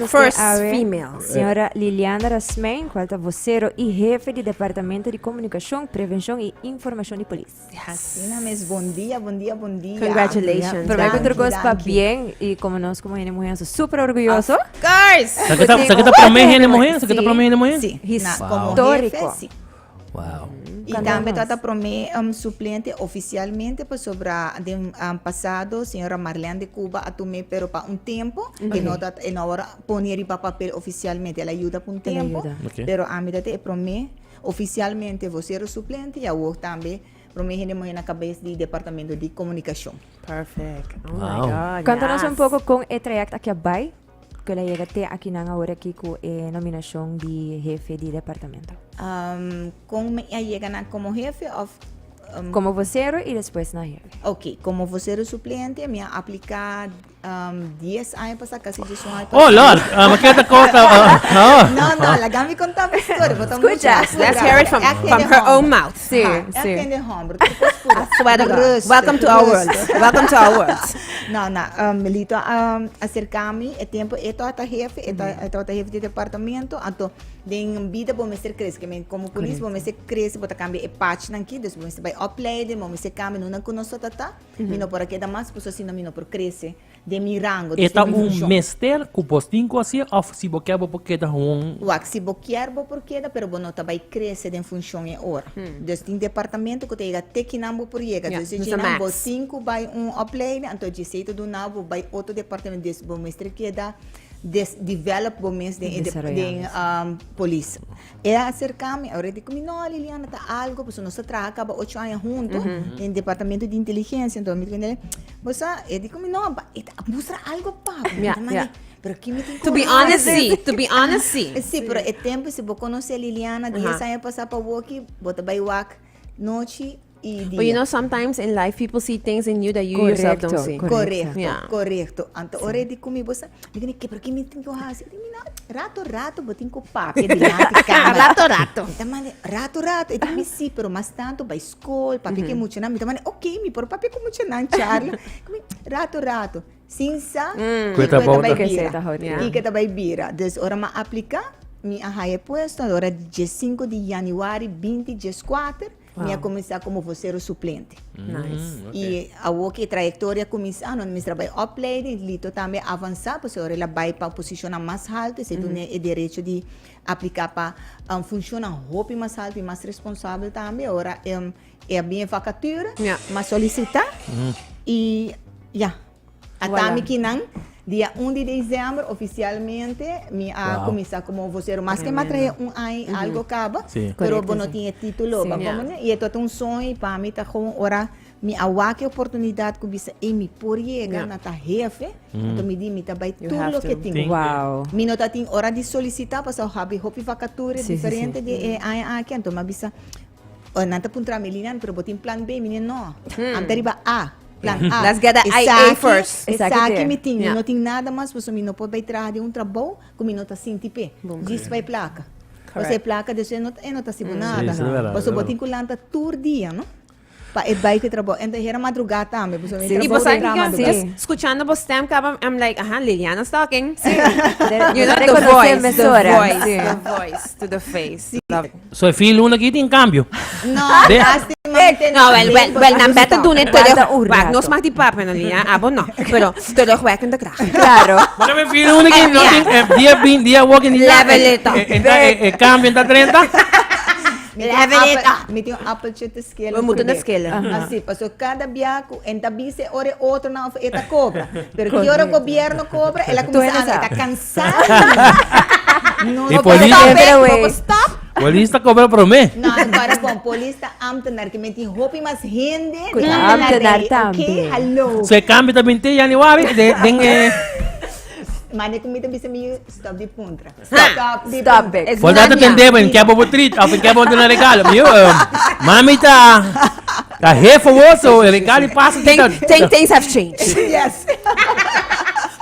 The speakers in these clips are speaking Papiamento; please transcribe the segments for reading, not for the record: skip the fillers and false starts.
First female. Señora Liliana Rasmijn, cual ta vocero y hefe di Departamento di Comunicacion, Prevencion y Informacion di Polis. Asina mes, bon dia, bon dia, bon dia. Congratulations. Prome cu tur cos pa bien y como nos como hende muher nos ta super orguyoso. Of course! Sa ke ta, sa ke ta prome hende muher? Sa ke ta prome hende muher? Si, na, como hefe, Histórico. si. Wow. Y tambe ta ta prome um, suplente oficialmente pasobra den um, pasado señora Marlene de Cuba a tum'é pero pa un tempo e no ta e no ahora pone riba papel oficialmente el a yuda pa un El a tempo yuda. Ok. pero ami ta ta e prome oficialmente vocero suplente y awor tambe prome hende muher na cabes di departamento di comunicacion. Perfect. Oh my Wow. God. Contanos yes. un poco con e trayecto aki a bay. Ku el a yega te akinan awor aki ku e nominashon di hefe di departamento? Kon mi a yega na komo hefe òf? Komo vosero i despues na hefe. Ok, komo vosero suplente mi a apliká dies aña pasá, kasi diesun aña pasá. Oh Lord, mi keda kota. No, no, laga mi konta bo storia, bo ta muchu Skucha. apurá. Let's hear it from her own mouth. Sí, sí. Ègt hende hòmber, tur kos purá. I swear to God. Rustig, Welcome to our world. rustig. Welcome to our world. No, no, Lito a acerca mi e tempo e tabata hefe, e tabata hefe di departamento, anto den bida bo mester crece, ke men como polis bo mester crece, bo ta cambia e pachnan aki, dus bo mester bay opleiding, bo mester cambia nunca cu nos ta ta, mi no por a keda mas, pasobra si no mi no por crece. Den mi rango, E dus ta den mi un funshon. mester ku bos tin ku hasi òf si bo kier bo por keda hun? Wak, si bo kier bo por keda, pero bo no ta bai krese den funshon e ora. Dus tin departamento ku ta yega te kinan bo por yega. Ja, Dus e dus ta djenan bo max. tin ku bai un opleiding, anto djesei ta duna bo bai otro departamento. Dus bo mester keda des develop bo mes den e dep den polis. E a aserká mi, ora e di ku mi, no Liliana ta algo, pasobra nos ta traha kaba ocho aña huntu den departamento di inteligensia, enton mi di kuné, bo sa, e di ku mi, no, e ta mustra algo pa bo, mi ta manda, pero ki mi tin ku To be honest, si, to be honest, si. Si, pero e tempu si bo konosé Liliana dies aña pasá pa woki, bo ta bai wak nochi y But you dia. know, sometimes in life people see things in you that you yourself don't Correcto, see. Correcto, Yeah. correcto. Anto ora e di cu mi, bo sa, mi di, pero ki mi tin cu haci? E di mi, no, rato rato bo tin cu papia dilanti camera. Rato rato. Mi ta manda, rato rato. E di mi, si, pero mas tanto bay school, papia cu e muchanan. Mi ta manda, ok, mi por papia cu muchanan, charla. Cu mi, rato rato. Sin sa, Cu e kico e ta trabou bay ta. bira. Yeah. Kico e ta bay bira. Dus ora mi a aplica, mi a haya e puesto, ora diescinco di januari binti diescuater, Mi a kuminsá komo vosero suplente. Nice. I awor ku e trayektoria a kuminsá, no mester a bai opleiding, Lito tambe a avansá, pasobra el a bai pa posishonnan mas haltu, esei dun'é e derecho di apliká pa funshonnan hopi mas haltu i mas responsabel tambe. Ora e a bin e vakatura, mi a solisitá i ya. Ata mi kinan, dia un di december oficialmente mi a cuminsa como vocero. Maske mi a trahe un aña y algo caba, pero bo no tin e titulo. Ba como ne? Y e ta un soño y pa mi ta gewoon ora mi a wak e oportunidad cu bisa ey mi por yega na ta hefe, anto mi di mi ta bay tur loke tin. Mi no ta tin ora di solicita pasobra habri hopi vacatura diferente di e aña aki, anto mi a bisa Nan ta puntra mi, Lilian, pero bo tin plan B? Mi di, no. Am ta riba A. Plan A. Let's get the IA first. Esaki mi tin. Mi no tin nada mas, pasobra mi no por bai traha den un trabou ku mi no ta sinti p'e. Djis pa e plaka. Pasobra e plaka despues e no ta hasi bo nada. Pasobra bo tin ku lanta tur dia, no? Pa e bai ku e trabou. Enton hera madrugá tambe, pasobra mi I trabou bo sa ta traha kiko? madrugá. Just skuchando bo stem kaba, I'm like, aha, Liliana's talking. Sí. You know, the Rekonosé voice, the mesora. voice, Sí. the voice to the face. Love it. So e fin luna aki tin kambio. No, De- lástimamente No, wel, wel, wel, nan beter doen het Falta terug. un Wacht, rato. nos mag die papa no lia, abo no. Pero terugwerkende kracht. Claro. Maar dan fin luna aki no tin dia bin dia walking di Level it up. E kambio ta 30. Mi tin Level it appel- up. Mi tin un appeltje te schillen. We moeten het voor dit. schillen. Así, paso cada bia cu en ta bise ore otro na of eta cobra. Pero ki ora gobierno cobra, el a Tú cuminsa eres anda, a- eta cansado. No, Y no, polis- Stop Every it, way. poko stop. Polis ta cobra prome. No, para con polis ta ambtenaar, que me tin hopi mas hende Cu di ta ambtenaar ambtenaar dei, tambe. Ok, hallo. So e cambio ta binti januari de den e Mane cu mi ta bisa mi stop di puntra. Stop. Stop di Stop puntra. it. It's Por dat not atendé, en ke bo treat of en ke bo duna regalo. Mi, mami ta ta jefe wo, so e regalo pasa Think, think things have changed Yes.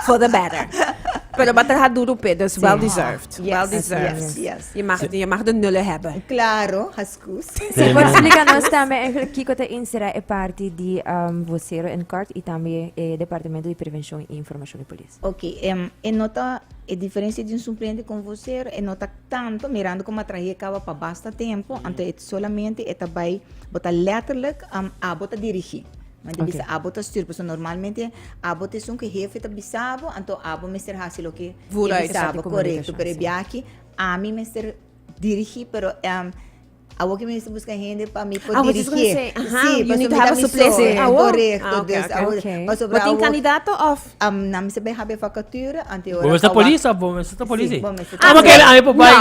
for the better. Pero bo a traha duro p'e, dus well deserved. Well deserved. Yes, yes. Je mag, je mag de nullen hebben. Claro, excuus. Si por splika nos tambe eigenlijk kiko ta insera e parti di um, vocero en kort i tambe e departamento di prevencion i informacion di polis. Ok, em, e no ta e diferencia di un suplente con vocero e no ta tanto mirando como a trahe caba pa basta tempo, anto e solamente e ta bay bo ta letterlijk um, abo ta dirigi. Ma di bisa abo ta stuur, pasobra normalmente abo ta esun ku hefe ta bisa bo, anto abo mester hasi loke e Vooruit. bisa bo, korekto. Pero e biaha aki ami mester dirigi, pero um, awor ki mi mester buska hende pa mi por Ah, what you gonna dirigi. say? Aha, Sí, you need to pasobra mi have ta a mi so, suplente. Awor? Korekto, Ah, okay, dus okay. awor, Okay. pasobra Bo tin awor- kandidato of? Um, nan mester bai habi vacature, ante ora Bo mester pa wak- polis of bo mester ta polis? Sí, bo mester Ah, maar kere, ami por bai.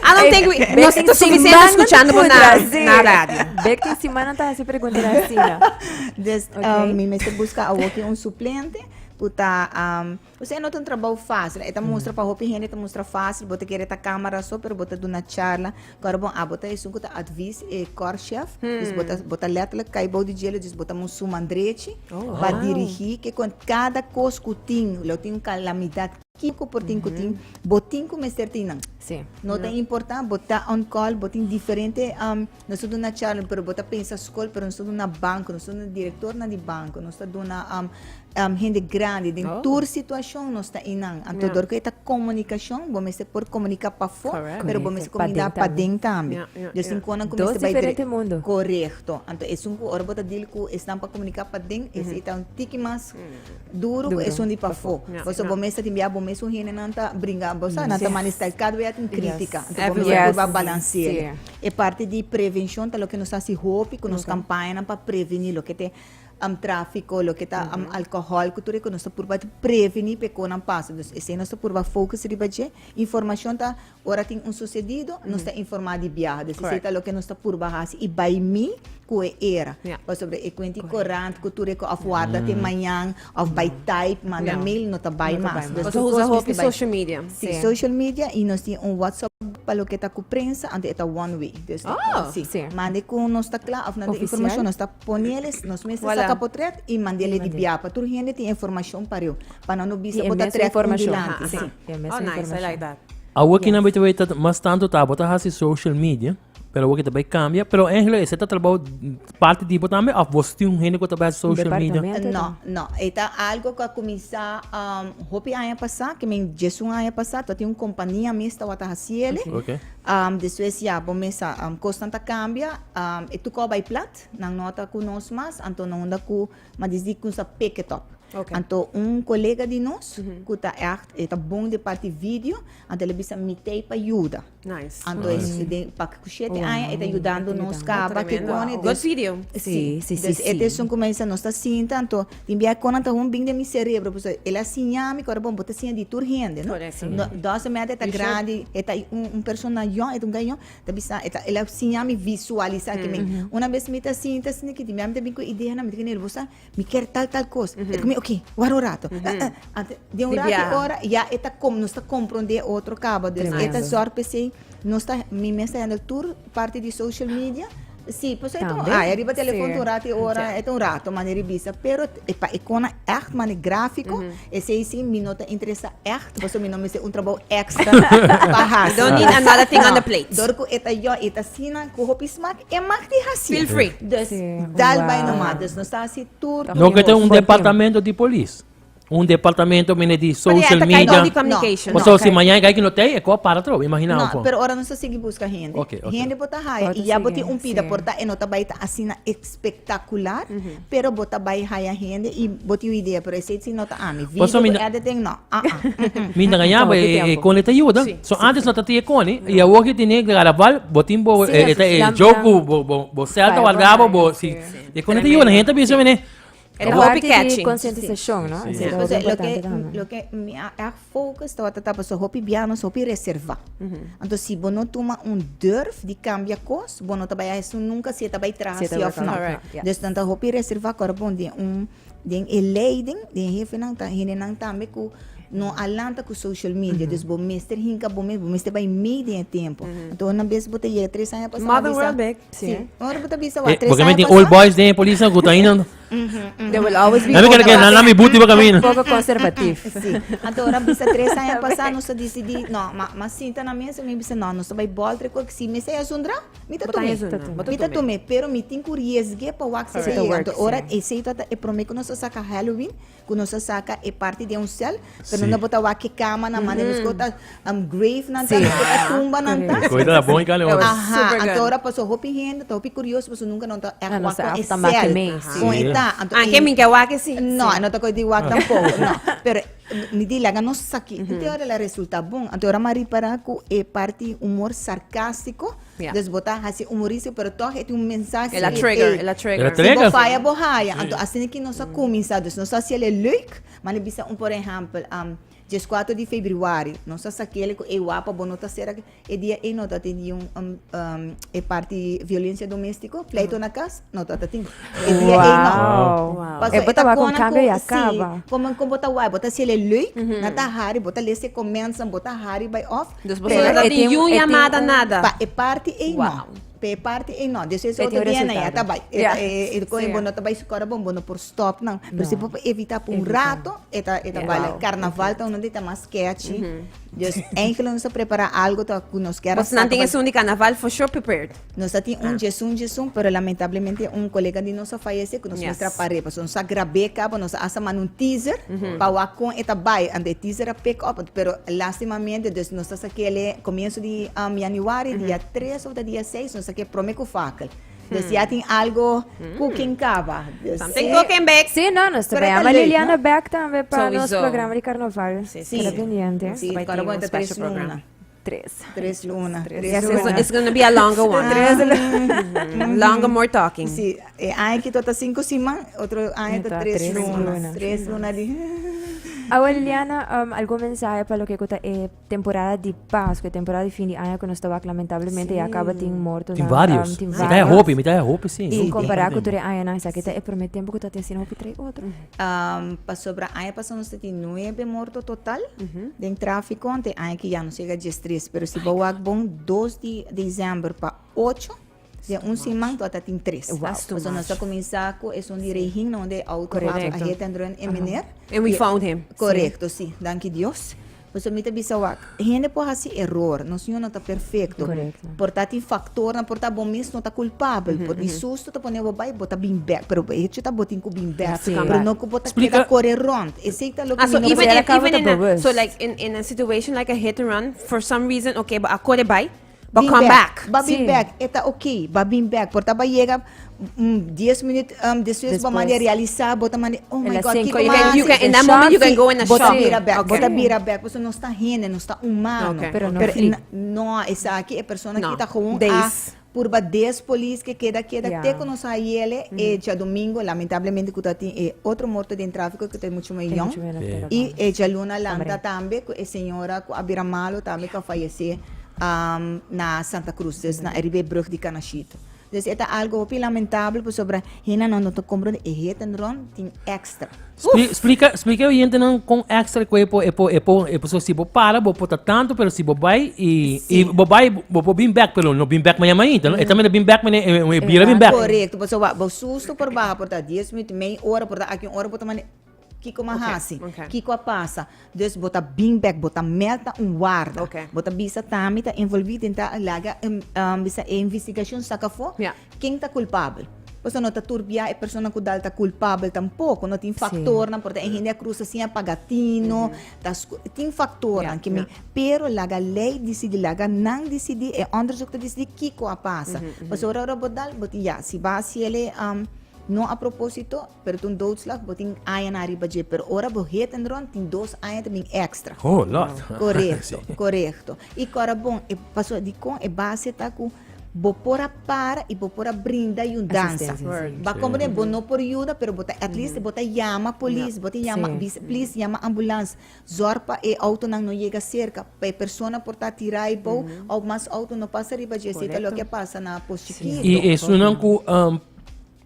I don't think we, nos ta suficiente escuchando bo na, na radio. Bek tin siman ta hasi pregunta na asina. Dus Ok. um, mi mester busca awor ki un suplente ku ta um, osea no ta un trabou fácil. E ta mustra pa hopi hende ta mustra fácil, bo ta kere ta cámara so, pero bo ta duna charla. Kòrda bon, abo ta esun ku ta advis e korpschef, dus bo ta bo ta letterlijk kai bou di djele, dus bo ta mun suman drechi pa dirigí ke kon kada kos ku tin, lo tin un kalamidat kiko por tin ku tin, bo tin ku mester tin nan. Sí. No ta importá, bo ta on call, bo tin diferente, nos ta duna charla, pero bo ta pensa skol, pero nos ta duna banko, nos ta duna direktornan di banko, nos ta duna hende grandi, den tur situashon nos ta einan. Anto dor ku e ta komunikashon, bo mester por komuniká pafó, pero bo mester komuniká paden tambe. Dus tin konan ku mester bai Dos diferente mundo. Korekto. Anto esun ku ora bo ta deal ku esnan pa komuniká paden, esei ta un tiki mas duro ku esun di pafó. Pasobra bo mes ta tin bia bo mes un hendenan ta bringa, bo sa, nan ta manestá, kada bia tin krítika. Anto bo mester purba balanse'e. E parti di prevenshon ta loke nos ta hasi hopi ku nos kampañanan pa prevení loke te Tráfiko, loke ta alkohòl ku tur e ku nos ta purba prevení pa e konan pasa. Dus esei nos ta purba focus riba dje. Informashon ta ora tin un susedido, nos ta informá di biaha. Dus esei ta loke nos ta purba hasi i bai mi ku e era. Pasobra e kuenti korant ku tur e ku òf warda te mañan òf bai type, manda mail no ta bai mas. Dus Boso tur usa kos hopi mester bai. social media. Si, social media i nos tin un WhatsApp pa loke ta ku prensa, anto e ta one way. Dus si, manda ku nos ta kla òf nan tin informashon nos ta. Poneles, nos mester Voilà. saca potret y mandele di bia pa tur hende tin informacion pareu, pa nan no bisa Y e bo ta mes trek un informacion. dilanti. Sí. Sí. E mes Oh, nice, I informacion. like that. Awor ki nan bay ta bay ta mas tanto ta bo ta haci social media, pero awor ki ta bay cambia, pero eigenlijk esey ta trabao parti di bo tambe of bo tin un hende cu ta bay haci social media? Departamento No, no. E ta algo cu a cuminsa um, hopi aña pasa, ke men 11 aña pasa, ta tin un compania mes tawata haciele. Ok. Um, despues ya, bo mes sa, um, cosnan ta cambia, um, e tuco a bay plat. Nan no ta ku nos mas, anto nan unda ku ma disdi ku sa pick it up. Okay. Anto un kolega di nos ku ta echt e ta bon den parti video, anto el a bisa mi t'ei pa yuda. Nice. Anto e den pa ku shete aña e ta yudando nos kaba ke Tremendo. kone. Good video. Si, Si, si, dus si, e si. ta esun ku mi a bisa nos ta sinta, anto tin bia konan ta hun bin den mi serebro, pasobra el a siña mi ku ora bon bo ta siña di tur hende, no? Korekto. No, doesn't matter e ta You should. grandi, e ta un un persona yòn, e ta un guy yòn, Ta bisa, e ta, el a siña mi visualisá ke men. Una bes mi ta sinta asina ki mi ta bin ku ideanan, mi ta kende, bo sa, mi kier tal tal kos. E ta ku mi, oké, wara un rato. Anto, den un Di rato biaha. ora, ya e ta kom, nos ta komprondé otro kaba. Dus e ta Tremendo. zòrg p'esei, nos ta, mi mes ta handle tur parti di social media. Sí, pasobra e ta un, Tambe. ai, ariba telefon Sí. ta un rato i ora, e ta un rato manera di bisa, pero e pa e kona ègt manera gráfiko, esei sí mi no ta interesá ègt, pasobra mi no mester un trabou èkstra pa hasi. Don't need another thing on the plate. Dor ku e ta yò, e ta asina ku hopi smak, e mag di hasi. Feel free. Dus, Sí. dal bai Wow. nomás. Dus nos ta hasi tur. No ke ta un Por tiempo. departamento di polis. Un departamento mene di social Pero ya, media. di communication. Pasobra si mañana e kai ki no tei, e ko a para atrobe, imagina No, un po. pero ora nos ta sigui busca hende. Ok, ok. Hende bo ta haya Bo ta y ya bo sigui, tin un pida sí. por ta e no ta bai ta asina espectacular, pero bo ta bai haya hende y bo tin un idea, pero esey si no ta ami. Video Pasobra mi cu na- editing no. Ah, ah. Mm-mm. Mi ta gaña Hopi e tempo. e kone ta yuda. Sí, So antes no ta tin e kone y awor ki tene carnaval, bo tin bo Sí, e e ta e lam- joke lam- ku bo bo bo cel ta Fireball, warda bo bo sí. si. E kone ta yuda, hende ta bisa mene. E ta Parte hopi di catchy. concientisacion, no? Sí. Esei ta Entonces, hopi lo importante que, tambe. lo que mi a erg focus tabata ta pasobra hopi bia nos hopi reserva. Anto si bo no tuma un durf di cambia cos, bo no ta bai haci nunca si e ta bai traha Si e ta si bai of no. traha, yeah. Dus nan ta hopi reserva cu ora bon den un den e leiding, den e hefenan ta hendenan tambe cu no a lanta cu social media. Dus bo mester hinca bo mes, bo mester bai mee den e tempo. Anto una bes bo ta yega tres aña pasa, Modern bisa, world, big. Si. Ora bo ta bisa, wa, Eh, tres porque aña men tin pasa. old boys den e polis nan cu ta ainda. There will always be Nami kere ke nami buti pa camino. Poco conservatief. Si. Anto ora bisa tres aña pasá nos a disidí, no, ma ma sinta na mesa mi bisa no, nos ta bai bolter ku si mi sea zundra, mi ta Bo ta tum'é. zundra, bo ta Mi ta tum'é. tum'é, pero mi tin ku riesg'é pa wak si Si ta ta yega. work, Anto ora si. esei tabata e promé ku nos a saka Halloween, ku nos a saka e parti den un sèl, pero Si. no bo ta wak e kamanan, manda nos ku ta grave nan ta, Si. nos ku ta tumba nan ta. Koe ta bon i kale otro. Aha, Super anto good. ora paso hopi hende ta hopi kurioso paso nunka nan ta ègt Ah, no wak sa kon e af ta make sèl, mee, si. kon e ta. Anto Anke e- mi ke wak si. No, no ta koe di wak tampoko, no. Pero mi di laga nos saki. Te ora la resulta bon. Anto ora mi a ripara ku e parti humor sarkástiko, Ja. dus bo ta hasi humorístiko, pero tòg e tin un mensahe. El a di, trigger, ey, el a trigger. El a Si trigger. bo faya, bo haya. Anto asina ki nos a kuminsá. Dus nos a hasi el leuk, ma mi bisa un por ehèmpel, dieskuater di febrüari, nos a sak'el ku ey wapa bo no ta sera E dia ei no ta tin niun e parti violencia domestico, pleito na cas, no ta ta tin. E dia ei no. Wow. Paso E bo e ta ta wak un kona cambio ku- ya sí, caba. Como como bo ta wak, bo ta hasiel e leuk, na ta hari, bo ta lesa e comments, bo ta hari bai off. Dus bo pero no ta e tin tin- niun e tin yamada un- nada. Pa e parti ei no. Wow. Pa e parti ei no. Dus es E tin otro un dia na ya resultado. ta bai. E Ja. ta- e e Sí. bo no ta bai su kora bon, bo no por stop nan. Pero si bo por evita pa un Evita. rato, e ta e ta Ja. bale. Wow. Carnaval ta uno di ta mas catchy. Dus eigenlijk nos a prepara algo ta ku nos kier a Bos nan saca tin pa- esun di carnaval for sure prepared. Nos a tin un djesun djesun, pero lamentablemente un colega di nos a fallece ku nos Yes. mester a par'é. Pasobra nos a grab'é caba, nos a hasta manda un teaser pa wak kon e ta bai. Anto e teaser a pick up, pero lastimamente dus nos ta sak'el comienso di januari, dia tres of ta dia seis, nos sak'é prome ku fakel. Dus ya tin algo cooking caba. Dus Something cooking back. Sí, no, nos Pero tambe ta ama leuk, Liliana no? back tambe pa nos Sowieso. programa di carnaval. Sí, sí. Keda pendiente. Sí, Bai para tin un bon ta special tres program. luna. Tres. Tres luna. Tres Yes, luna. it's gonna be a longer one. Longer, more talking. Sí, e aña aki ta cinco siman, otro aña ta Ta tres tres luna. luna. Tres luna di. Awa Liliana, algun mensahe pa loke ku ta e temporada di Pascu, e temporada di fin di aña ku nos ta wak lamentablemente ya kaba tin mortonan. Tin varios. Tin Mi ta varios. hopi, mi ta hopi si. I kompará ku tur e añanan esaki ta e promé tempu ku ta tin asina hopi trae otro. Pasobra aña pasá nos ta tin nuebe morto total den tráfiko, anto e aña aki ya nos yega diestres. Pero si bo wak bon dos di desèmber pa ocho, Den un siman tabata tin tres. Wow. That's too Pasobra nos a much. kuminsá ku esun di Regin, na unda e auto a Correcto. hit and run e meneer. And we I- found him. Korekto, si. Danki Dios. Pasobra mi ta bisa wak, hende por hasi eror, nos niun no ta perfekto. Korekto. Por ta tin faktornan, por ta bo mes no ta kulpabel. Por di susto ta pone bo bai, bo ta bin bèk. Pero e hecho ta bo tin ku bin bèk. Sí. Pero no ku bo ta Splika- keda kore rònt. Esei ta loke Ah, so mi no even Era in, por. cabo even ta in a, bewust. so like in a situation like a hit and run, for some reason, okay, but a kore bai, Ba Bin come back. back. Ba bin Sí. back. E ta ok. Ba bin back. Por ta ba yega 10 minuut despues bo Despues. manda realisa, bo ta manda, oh my El a God, cinco kiko You can, mas? you can, in In that moment you can shock. go in a Bo ta shock. bira back, bo ta Okay. bira back. Pasobra nos ta hende, nos ta humano. Okay. Pero no Pero fliep. no, esaki e persona No. ki ta gewoon a Days. purba des polis ke keda keda Ja. te ku nos a yele e djadomingo lamentablemente ku ta tin e otro morto den trafiko ku ta mucho mai Tem yong. mucho menos Sí. pero I e djaluna lanta Hombre. tambe ku e señora ku a bira malo tambe ku a fayesé na Santa Cruz, dus na riba e brug di Canashito. Dus e ta algo hopi lamentabel pasobra hendenan no ta comprende e hit and run tin extra. Spli, splika, splika e oyentenan kon extra ku e por, e por, e por, e por, si bo para bo por ta tantu, pero si bo bai i, i bo bai bo por bin bek, pero no bin bek mañana mainta, no? E tambe ta bin bek mañana, e, e bira bin bek. Korekto, pasobra bo susto por baha por ta dies minuut, mei ora, por ta aki un ora bo ta manda kiko m'a hasi, kiko a pasa. Dus bo ta bin bek, bo ta mèlta un warda. Bo ta bisa tambe ta envolví den ta laga bisa e investigashon saka afó ken ta kulpabel. Pasobra no ta tur bia e persona ku dal ta kulpabel tampoko. No tin faktornan, por ta e hende a krusa sin a paga tino, ta tin faktornan ke mi, pero laga lei disidí, laga nan disidí, e onderzoek ta disidí kiko a pasa. Pasobra ora bo dal, bo tin ya, si bo a hasi el no a propósito, Pero ta un doodslag, bo tin añanan riba dje, pero ora bo hit and run tin dos aña ta bin extra. Oh, lot. Korekto, korekto. I kora bon, e pasobra dikon e base ta ku bo por a para i bo por a brinda yudansa. Asistencia, si. Ba komprende, bo no por yuda, pero bo ta at least bo ta yama polis, bo ta yama, bisa please yama ambulans, zòrg pa e outonan no yega serka, pa e persona por ta tirá ei bou, òf mas outo no pasa riba dje, esei ta loke a pasa na Pos Chikito. I esunnan ku.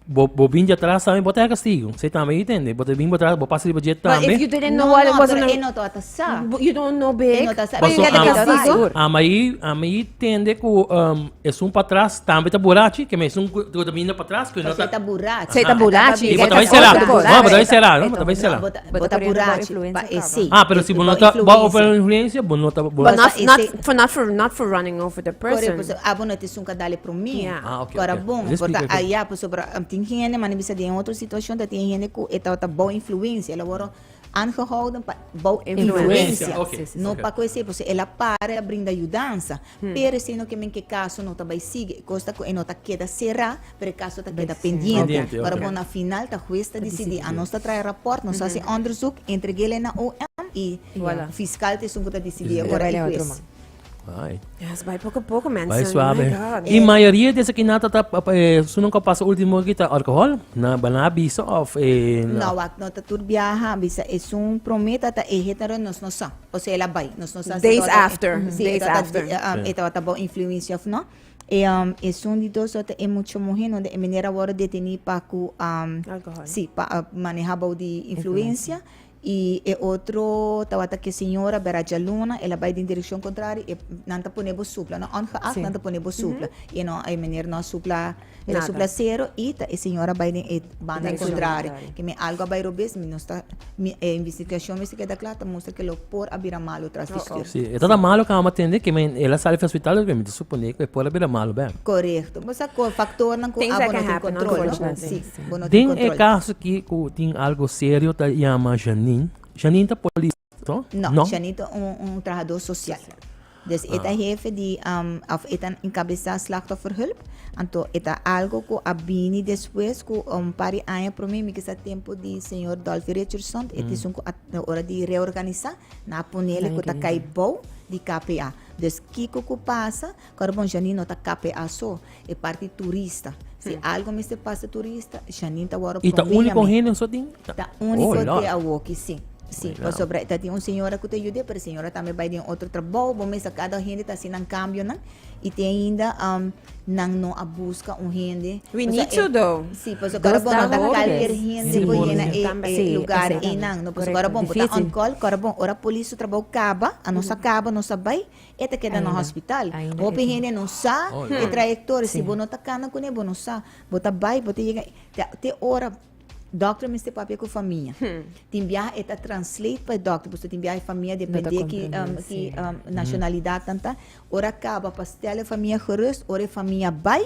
Bo bo bin di atras tambe bo ta castigo. Esei tambe i tende. Bo ta bin bo atras, bo pasa riba dje But if tambe. you didn't know No, what no, it wasn't pero a- e no tabata sa. But you don't know E big. no ta sa. But you Paso get the am- castigo. Ami ami tende ku um, esun pa atras tambe ta burachi, ke me esun ku ku ta binda pa atras, ku no Paso e ta ta burachi. Sei ta burachi. I E bo ta bai ta será. otro kos. No, bo ta bai será, no, bo ta bai No, será. bo ta bo ta burachi. Pa e si. Ah, pero si bo no ta bo over influencia, bo no ta bo But not Paso not ese- for not for not for running over the person. Correcto, abo no te sunka dale promé. Yeah. Ah, ok, Ora ok. bon, This porta speaker- allá, pasobra tin hende, maar bisa den otro situacion ta tin hende ku e tabata bou influencia, el a worde aangehouden pa bou Influencia, influencia. ok, sí, sí, No ok. pa ku esei, pasobra el a para, el a brinda yudansa. Pero esei no ke men ke kaso no ta bai sigui, e kos ta ku e no ta keda será, pero e kaso ta keda pendiente. Pendiente, Ora ok. bon, na final ta hues ta disidí, a nos ta traha rapport, nos hasi onderzoek, entreg'é na OM i Voilà. fiscal ta esun ku ta disidí E ora bai e na otro hues. man. Ai. Yes, bai poco poco, mensen. Bai suave. My God. Y mayoria de esaki nata ta eh, su nunca pasa último aki ta alcohol, na bana bisa of eh, No, wak, no ta tur biaha, bisa esun prome ta ta e hetero nos no sa. Osea el a bai, nos no sa si Days tabata- after, Si, days tabata- after. eh, um, e tabata bou influencia of no. E um, esun di dos ta e mucho muhe no e meneer a worde deteni pa ku um, Alcohol. Si, pa uh, maneha bou di influencia. Y e otro tabata ke señora bera djaluna, el a bay den direccion contrario, e nan ta pone bo supla, no? Ongeacht nan ta pone bo supla. Y no, e meneer no a supla, el a Nada. supla cero y ta e señora bay den e banda Direccion contrario. contrario. Ke mi algo a bay robes, mi no sta, mi e investigacion mester keda cla, ta mustra ke lo por a bira malo tras di stuur. Sí, e tabata malo kaba mi tende ke men el a sali for hospital, mi ta supone ku e por a bira malo bek. Correcto. Bo sa ko factornan ku Things abo that no can tin happen, control, no? unfortunately. Sí, bo no tin Den e control. kaso aki ku tin algo serio ta yama Janine. Janine ta polis to? No, Janine ta un un trahador social. Dus e ta hefe di um, of e ta encabeza slachtofferhulp. Anto e ta algo ku a bini despues ku un par di aña prome mi kisa tempo di señor Dolphy Richardson e ta esun ku a ora di reorganisa nan a ponele ku ta kai bou di KPA. Dus kiko ku pasa Kòrda bon Janine no ta KPA so, e parti turista. Si algo mester pasa turista, Janine ta wòrdu I ta promé úniko yam'é. hende so tin? Ta úniko Oh, Lord. te awoki, si. Si, pasobra ta tin un señora ku ta yud'é, pero e señora tambe bai den otro trabou. Bo mester kada hende ta hasi nan kambionan i te ainda nan no a buska un hende. We Pasobra need to e- though. Si, pasobra kòrda bon no ta Dos kalker trabou. hende Si, ku yena si. e Tambe. e Si, lugar exactamente. einan. No, pasobra kòrda Correcto. bon bo ta Difícil. on call, kòrda bon ora polis su trabou kaba, a nos a kaba, nos a bai, E ta keda na hospital. Ainda Hopi e ta. hende no sa Oh, e trayectoria. Si bo no ta cana cune, bo no sa. Bo ta bay, bo ta yega. Te, te ora dokter mester papia cu famia. Tin biaha e ta translate pa e dokter, pasobra tin biaha e famia depende ki, comprende, um, ki si. um, nacionalidad nan ta. Ora caba pa stel e famia gerust, ora e famia bay,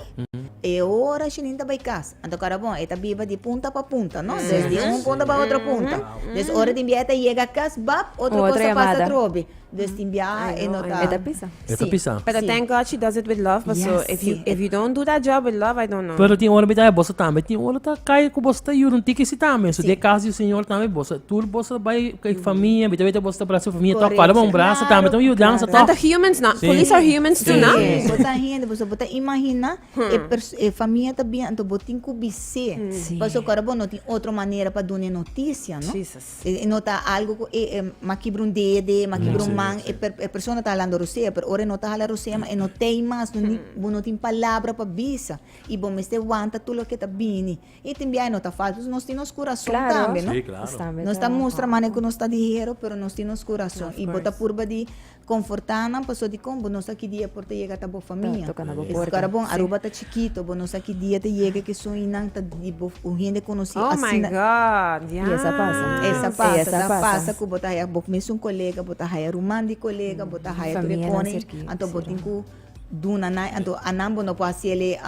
e ora Janine ta bay cas. Anto cara bon, e ta biba di punta pa punta, no? Dus di un punta pa otro punta. Dus ora tin biaha e ta yega cas, bap, otro Otra cosa pasa llamada. atrobe. Dus tin biaha e no ta. E ta pisa. E ta Sí. pisa. But Sí. thank God she does it with love. But so Yes, if you sí. if you don't do that job with love, I don't know. Pero tin ora mi ta boso tambe tin ora ta kai ku boso ta yuda un tiki si tambe. So Sí. den caso di señor tambe boso tur boso bai ku famia, mi ta weta boso ta brasa famia tok Correcto. para un brasa tambe ta un yudansa Not tok. the humans, not Sí. police are humans too, Sí. no? Sí. Bo ta hende, bo bo ta imagina e pers e famia ta bien, anto bo tin ku bis'é. Sí. Pasobra ora bo no tin otro manera pa duna e noticia, no? Jesus. E no ta algo ku e m'a kibra un dede, m'a kibra un man, e per e persona ta halando rosea, pero ora e no ta hala rosea ma e no tei mas, no ni bo no tin palabra pa bisa i bo mester wanta tur loke ta bini. I tin bia e no ta fácil, pasobra nos tin nos kurason Claro. tambe, no? Sí, claro. Nos tambe Nos ta ta- mustra manera ku nos ta dihero, pero nos tin nos kurason. Of I bo ta course. purba di Conforta nan paso di con bo no sa ki dia por ta yega ta bo famia. Ta toca na bo Es porta. cara bon, Aruba ta chikito, bo no sa ki dia ta yega ke soñinan ta di bo un hende conoci Oh my asina. God, Y esa pasa. Esa Y pasa, esa ta pasa. pasa cu bo ta haya bo mesun colega, bo ta haya ruman di colega, bo ta haya tur e Famianan pone, cerquita, anto bo sí. tin cu duna nan, anto anan bo no por haci ele,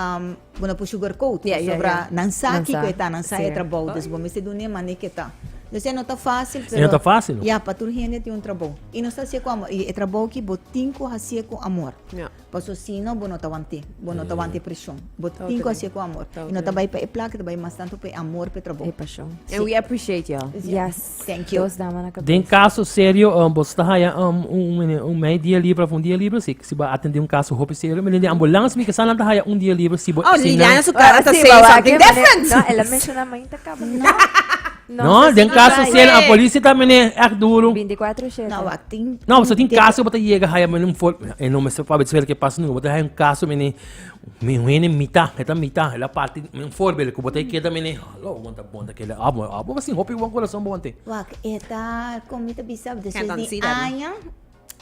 bo no por sugarcoat, Yeah, yeah, pasobra yeah. nan sa Nan kico sa, e ta, nan sa e sí. trabou, dus bo mester duna e mane ke ta. Dus e no ta fácil, E no ta pero fácil. ya, pa tur hende tin un trabou. I nos ta hacié cu amor. I e trabou ki bo tin cu hacié cu amor. Ja. Paso si no, bo no ta want'é. Bo no ta wanta e presion. Bo tin cu Totally. hacié cu amor. I no ta bai pa e placa, ta bai mas tanto pa e amor pa e trabou. E pasion. And we appreciate y'all. Yes. Thank you. Dos dama na cabeza. Den caso serio, um, bo ta haya um, un, un, un mei dia liber of un dia liber, si, si bo atende un caso hopi serio, mi den ambulance mi ke sa nan ta haya un dia liber si bo Oh, si Liliana nan su cara ta Sí, saying bawa, something ke mane- different. No, el a menciona mainta caba. No. No, den caso social a policia ta mene echt duro. 24 7. No, wak tin. No, so tin caso bota yega haya mene un for e no mester pa ver que pasa nunca bota haya un caso mene mi hene mita, eta mita, ela parti un voorbeeld ku bota keda mene hallo wanta bonta kela abo abo mas hopi wan corazón bo wante. Wak, eta kon mi ta bisa después Can't di unsee that, no? aña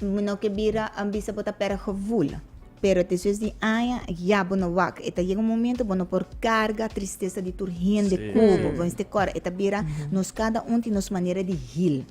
Mi no ke bira a bisa bo ta pera gevoel. Pero despues di aña ya bo no wak. E ta yega un momento bo no por carga tristesa di tur hende cu bo. Bo mester cora. E ta bira nos cada un tin nos manera di heal.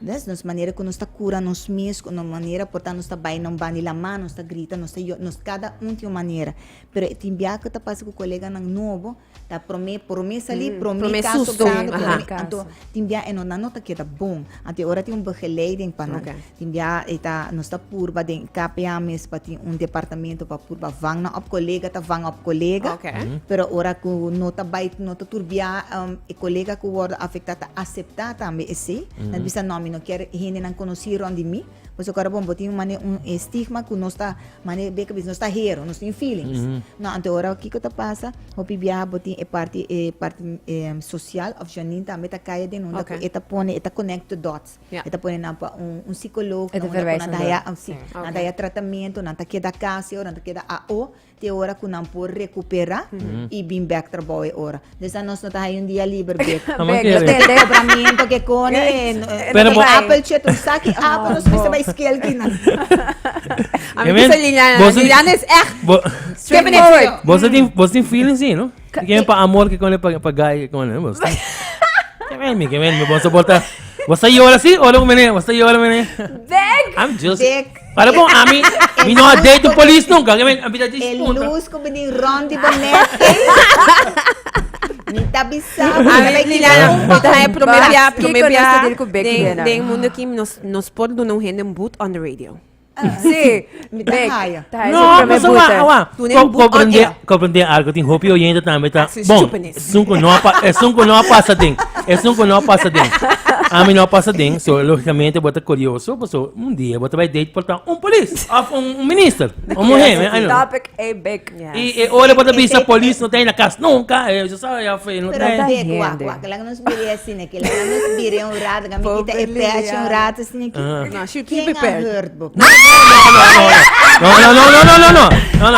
Ves? Nos manera cu nos ta cura nos mes, cu nos manera por ta nos ta bay na un banda di lama, nos ta grita, nos ta yora, nos cada un tin un manera. Pero e tin bia cu ta pasa cu coleganan nobo Ta prome, prome sali, prome Prome caso susto, grandi, aha. prome, anto tin bia e no, nan no ta keda bon. Anto e ora tin un begeleiding pa nan. Ok. Tin bia e ta, nos ta purba den KPA mes pa tin un departamento pa purba vang nan op colega ta vang op colega. Ok. Pero ora cu no ta bay, no ta tur bia e colega cu wordo afecta ta acepta tambe esey. Nan ta bisa no, mi no kier hendenan conoci rond di mi. Pasobra ora bon bo tin un mane un estigma cu nos ta mane beka bisa nos ta hero, nos tin feelings. No, anto ora kico ta pasa? Hopi biaha bo tin e parti e parti social of Janine tambe ta caya den unda cu e ta pone e ta connect the dots. E ta pone nan pa un un psicoloog E ta na unda cu nan verwijzen ta door. haya si, nan ta haya tratamento, nan ta keda cas e ora, nan ta keda AO te ora cu nan por recupera y bin bek trabou e ora. Dus dan nos no ta haya un dia liber bek. Amo Bek, kere. no tende. Cobramiento ke kone, Pero un bo- appeltje, un saki appel, nos mester bai skelki nan. A mi bisa Liliana, Boso- Liliana is echt Bo, straightforward. boso tin, boso tin feeling sí, no? Ke pa amor ke kone pa pa guy ke kone, boso. Ke men mi, ke men mi, boso bota. Boso llora sí, ora mene, boso llora mene. Bek! I'm just Bek. Para bom, a mi, mi no a date un polis nunca, ke men, a mi ta E punta. luz ku bini rond di bo nek. Mi ta bisa bo, A mi ta mi, bai kita Liliana, un mi pa ta un. prome bia, Kiko prome nos bia ta deal ku Becky den, hena? den mundo aki nos, nos por duna un hende un boot on the radio. Sí, Mi ta Bek. haya. Ta haya No, su prome paso wa, boete. wa. Toen een boek on Comprende, air. comprende algo, tin hopi oyente tambe ta. Actie Bon, stupidness. esun ku no a pa, esun ku no a pasa den. Esun ku no a pasa den. Ami no a pasa den, so logicamente bo ta curioso, paso un dia bo ta bai date por ta un polis of un, un minister, un muher, I don't know. Topic a bek. Yes. Y e ora bo ta bisa polis no ta na cas nunca, eh, yo sabe ya fe, no Pero ta. bek, wak, Hende. wak, laga nos biri asina aki, laga nos biri un rato, laga mi kita e Pobre pèchi un Liliana. rato asina aki. Ah. No, she Ken be a prepared. hurt bo? No, no, no, no, no, no, no. No, no, no.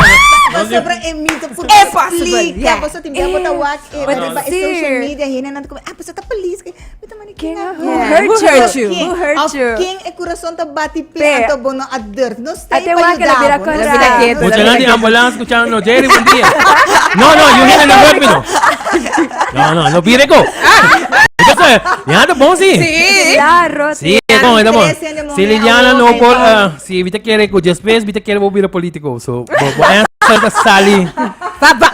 Pasobra e mito por Impossible, explica, yeah. pasobra tin bia bo ta wak e But riba e sí. social media hende nan ta come, ah, pasobra ta polis. Mi ta manda Ken ken a a hurt hurt Who hurt you? Who hurt Of you? ken e corazón ta bati pe Pe. anto bo no a durf. No stay Ate pa wak yuda la bira bo. con No ra. stay. Bira Mucha nan di ambulance escuchando, no, Jerry, buen día. No, no, you hit no hurt me, no. No, no, no pide ko. Entonces, ya te bon, sí. Sí. Claro, Sí, es bon, es bon. Trece de Si Liliana no momento, por, ah, si vita quiere que después vita quiere volver político, so, bo, bo, essa ta sali. Ba, ba.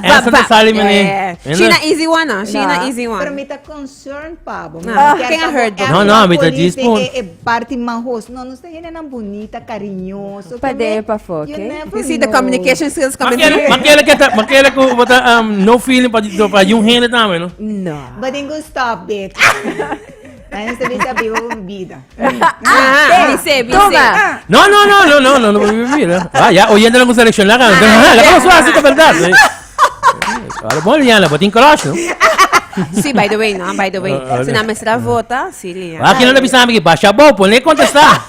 Essa ta sali, mene. Yeah. She na easy one, ah. She na No. easy Pero one. mi ta concerned pa bo. No. Ken a hurt bo? No, no, mi ta djis pon. E, e parti mahos. No, nos ta hendenan bunita, cariñoso. Pa Que me- den, pa fo, You ok? never You see the know. communication skills coming through. Makele que ta, makele ku bota um, no feeling pa pa yung hende tambe, no? No. But then go stop it. Ay, nos ta bisa biba un bida. Ah, bise, bise. Toma. No, no, no, no, no, no, no, mira. Ah, ya, oyendo la selección la la cosa así de verdad. Ahora bon, Liliana, botin crush, no? Sí, by the way, no, by the way. Ah, ah, Si na mestra vota, sí, Liliana. Aquí no le pisamos que baixar bom, pone contestar.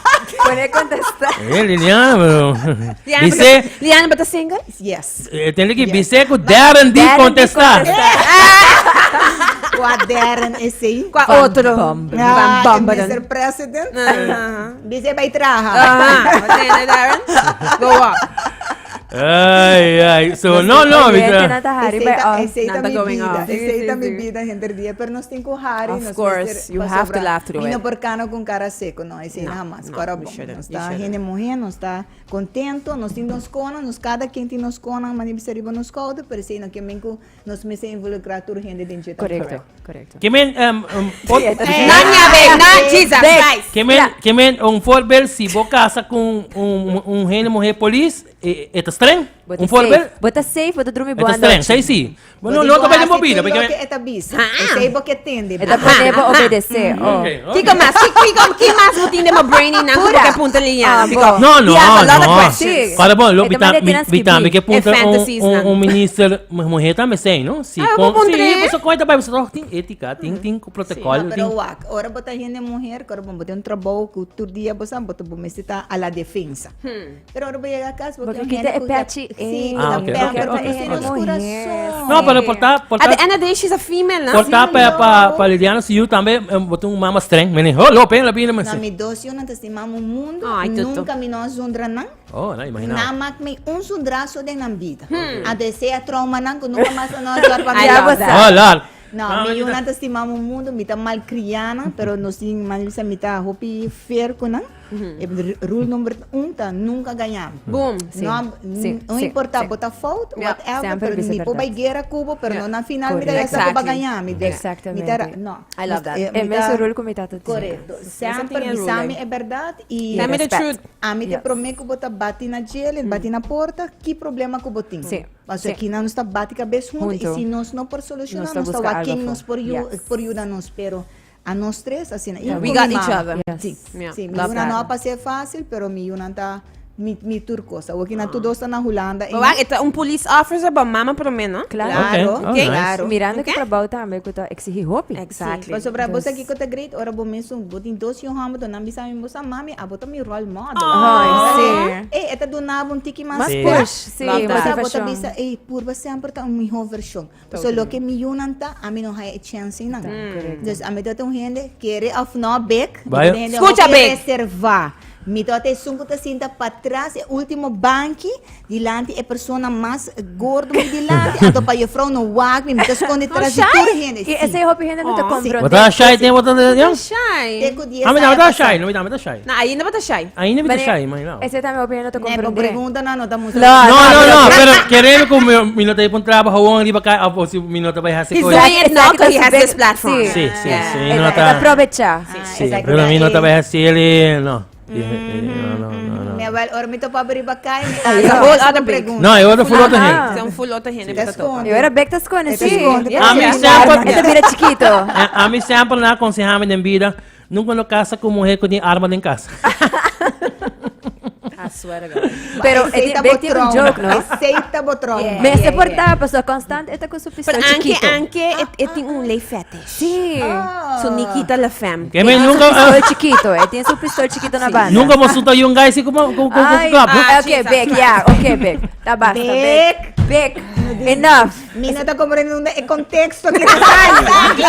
Pone contestar. Eh, Liliana, pero Liliana, dice, Liliana, but single? Yes. eh, tiene que dice que Darren di Darren di contestar. Qua deren is hij. Qua Van otro. Bamberen. Ah, Van Bamberen. Mr. President. Ah, Dice bij traha. ah, wat zijn er, Darren? Go up. Ay, ay. So, no, no, Oyente vita. na ta hari bij off. Esey ta Nada mi going vida. off. Esey ta mi vida, gente dia. Pero nos tin cu hari. Of nos course, mester you have to pasobra. laugh through Mi no it. por cano con cara seco, no. Esey No, jamás. no, Cora you bom. shouldn't, Nos you ta shouldn't. hende muher, nos ta contento, nos tin nos conan, nos cada quien tin nos conan, mani bisa riba nos schouder, pero esey no ke men cu nos mester involucra tur hende den dje tambe. Correcto, correcto. Que men, um, um, ot- Nan ya ve, nan, Jesus Christ. que men, que men, un voorbeeld, si bo casa con un, un, un hende mujer polis, eh, eh, ta streng? Bo ta Un voorbeeld? safe. Bo ta safe, bo ta drumi E ta bon streng, anochi. sei si. Bo Bo no di no bo ta bai den bo hasi bida, tur porque loke e ta bisa. Esei bo ke tende. E ta pone bo obedece. Oh. Okay, okay. Kiko mas? Ki- Kiko, ki mas bo tin den bo brainy nan ku bo ke punta Liliana? Ah, Because bo. No, no, he has a lot of no. questions. Sí. Para bom, lo E ta bita manera mi tiran bita mi skibí. ke punta E un fantasies un nan. un minister muher tambe sei, no? Si Ah, con bo si, puntra. boso koi ta bai, boso toch tin etica, tin tin protocol, No, pero tin wak, ora bo ta hende muher, ora bo tin un trabou ku tur dia bo sa, bo ta bo mester ta a la defensa. Pero ora bo yega kas, bo Porque tin kita hende e ku ta pechi sí, e. ku ta Ah, ok, ok, pamper, ok, ku tin nos ok. kurason. No, pero por ta por At ta the end of the day, she's a female, no? por ta pa pa pa Liliana su yu tambe bo tin un mama streng, mene, oh, lo pen la bina No, mese. mi dos yunan ta stima un mundu, Ay, tutu. nunka mi no a zundra nan. Oh, no, imagina. Nan mak mi un zundraso den nan bida. Anto esei a trauma nan ku nunka mas nan no a zòrg pa mi. I love that. Oh, lord. No, Ah, mi mi ta- yunan ta stima un mundu, mi ta malkriá nan, pero nos tin, mi bisa mi ta hopi fair ku nan. E rule number un ta nunka gaña mi. Boom. Sí, No, sí, no sí, importa, sí. bo ta fout, Ja. whatever, Semper pero bisa mi por bai berdad. guera ku bo, pero Ja. no na final mi ta Correcto. ya sa ku bo Exactly. gaña mi. Dus, mi ta ra- Exactamente. no. I love that. Eh, E mi mesun ta- rule ku mi tata tin. Correcto. Semper tin e bisa rule mi ei. e berdad y Tell me the Respect. truth. ami te Yes. prome ku bo ta bati na djele, bati na porta, ki problema ku bo tin? Sí. Pasobra Sí. aki nan nos ta bati kabes hunto y Hunto. si nos no por solushoná, Nos ta nos ta buska wak algo ken afó. nos por yu- Yes. por yuda nos, pero A nos tres asina. Y We cu mi got each mama. other. Yes. Sí, Yeah, sí. Mi love yuna no that. a pas'é fácil, pero mi yunan ta mi, mi tur cosa. Awor nan tur dos ta na Hulanda. Maar wacht, e ta un police officer, bo mama promé, no? Claro. Claro, Ok, oh, nice. claro. Mirando ku Ok. trabou tambe ku ta exigí hopi. Exactly. Pasobra bo Dus- sa kiko ta great, ora bo mesun, bo tin dos yu hòmber, do nan bisa mi bo sa, mami, abo ta mi role model. Ay, sí. Ey, e ta duna bo un tiki mas Mas Sí. push, sí, Love that. Bo sa, bo ta motivashon. bisa, ey, purba semper ta un mihó vershon. Pasobra loke mi yunan ta, ami no haya e chance nan. Dus ami ta un hende, kere of no, bek, mi ta un hende Scucha, hopi bek. reserva. Mi ta esun ku ta sinta patras, e ultimo banki, dilanti e persona mas gordo mi dilanti, anto pa juffrouw no wak mi, mi ta skonde tras di tur hende. I esei hopi hende no ta komprondé. Bo ta shy ten bo ta Ta shy. Te ku dies Ami aña no ta pasá. shy, no mi ta shy. No, ainda bo ta shy. Ainda mi ta Pero shy, imagina. Esei tambe hopi hende no ta Nee, bo komprondé. pregunta nan no ta mustra. No, No, no, no, pero kereme ku mi, mi no ta pa un trabaho gewoon riba kai of si mi no ta bai hasi He's kos. doing it now Esaki ta because he has su this big- platform. Sí. Sí, sí, Yeah. sí, E no ta, e ta ta. aprovechá. Sí, Esaki pero ta mi no ta e- bai hasi ele, no. No, no, no, no. Mi abuelo, ora mi topa riba kai, mi It's a whole other big. pregunta. No, e otro full otro Aha. hende. It's un full otro hende Ta bo ta topa. skonde. E ora bek ta skonde, E ta sí. skonde. Yeah. Ami Yeah. semper, E ta bira chikito. ami semper nan a konsehá mi den bida, Nunca no casa cu muher cu tin arma den casa. I swear to God. Pero e tin, bek tin un joke, no? Esey ta bo trauma. Yeah. Mester por ta, pasobra constant e ta cu su pistol Pero anke, chikito. anke, e, e tin un lei fetish. Sí. Su Nikita la femme. Que me Tin su nunca, pistol chikito, e tin su pistol chikito na banda. nunca bo suta yung guy si como como como Ay, klap, no? ah, ok, bek, ja, ok, bek. Ta basta, bek. Bek. Enough. Mi no ta comprende unda e contexto ki ta sali.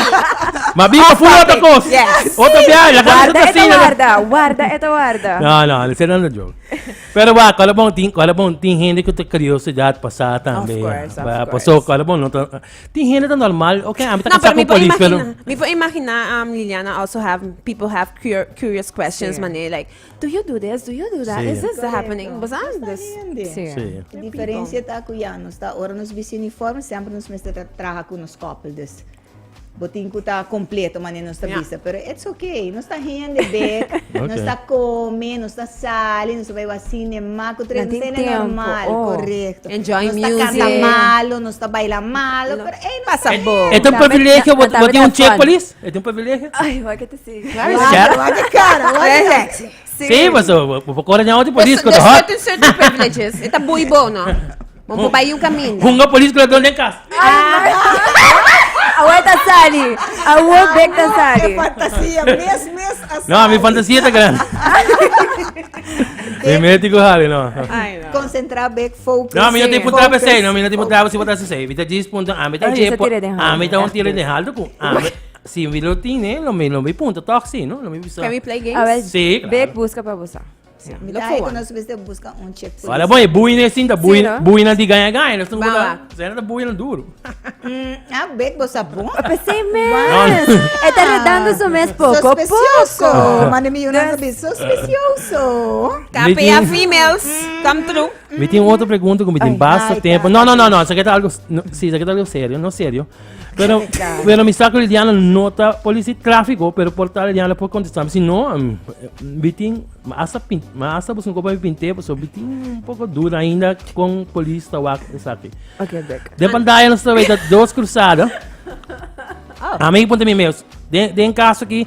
Ma biba full otro cos. Yes. Otro viaje, la Guarda casa e ta asina. guarda, guarda e ta guarda. No, no, ese no es joke. Pero va, cuál bon tin, cuál bon tin gente que te curiosidad pasada también. course, of Va, course. pasó, cuál bon no ta- tin gente tan normal, okay, a mí ta No, casá pero mi con por polis, pero imagina, mi por imagina um, Liliana also have people have cur curious questions, Sí. manera like, do you do this? Do you do that? Sí. Is this happening? Bos this. Hende. Sí. Sí. E diferencia ta cu ya nos ta ora nos bisti uniforme semper nos mester ta traha cu nos koppel dus bo tin cu ta completo manera nos ta Ja. bisa pero it's okay nos ta hende bek nos Okay. ta come nos ta sali nos ta bay wak cinema cu tres No nos tin ta hende tempo, normal oh. correcto Enjoy nos ta music. canta malo nos ta baila malo No. pero ey nos Pasa bo. É um Tambe- privilégio, bo tambe bo tin ta un check fun. polis? É um privilégio? Ay, wak te sigue. Check. Wak e cara wak e cara. Sí, paso, bo bo kore ña otro polis There's ku ta hot. certain, certain privileges. E ta bui bo, no? Bo por bai un caminda. Hunga polis ku ladron den kas. Awe ta sali. Awo bek ta sali. E fantasia mes mes a sali. No, mi fantasia ta grandi. Mi mente ku hali, no. Ay, no. Concentra bek focus. No, mi no Sí. tin puntra Focus. p'esei, no, mi no tin puntra si bo ta hasi esei. Mi ta djis puntra, ami ta E djis a haña tira den haltu. ami ta un tira Echt. den haltu ku ami si mi lo tine, lo mi lo mi puntra tòg si, no? Lo mi bisa. Can we play games? A ver, Sí, claro. bek buska pa bo sa. Mi Look ta for ku one. nos mester buska un chip. Wala bon, e buina e sinta, Sí, buina, no? buina di gaña gaña, nos Ba, ta ba. Sena ta buina duro. Mm, ah, bek bo sa bon. Pesei mes. E ta redando su mes poco Sospechoso. poco. Mande mi yuna sabi, sospechoso. KPA females. Come true. Mi tin otro pregunta ku mi tin basta Ai, tempo. No, no, no, no, esaki ta algo, no, sí, esaki ta algo serio, no serio. Pero, pero mi sa ku Liliana no ta polis di tráfiko, pero por ta Liliana por kontestá. Si no, mi tin, mi hasta pin, mi hasta busca un kopa mi pint'é, pasobra mi tin un poko duda ainda kon polis ta wak esaki. Ok, bek. Den pantaya nos ta weta dos krusada. Ami punta mi mes, den, den kaso aki,